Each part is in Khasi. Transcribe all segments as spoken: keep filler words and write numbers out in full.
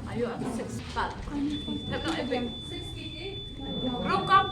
Ayo, six, pat. Tap na, eh, six, Kitty. Rukam.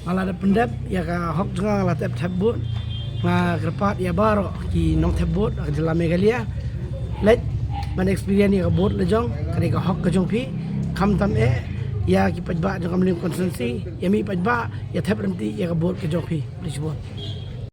Nga la dep pyndep ïa ka hok jong nga, nga la thep thep vote. Nga kyrpad ïa baroh ki nongthep vote ha ka jylla Meghalaya, leit ban experience ïa ka vote la jong, ka dei ka hok ka jong phi. Khamtam eh ïa ki paidbah jong ka Mylliem constituency, ïa mih paidbah, ïa thep ryntih ïa ka vote ka jong phi. Khublei shibun.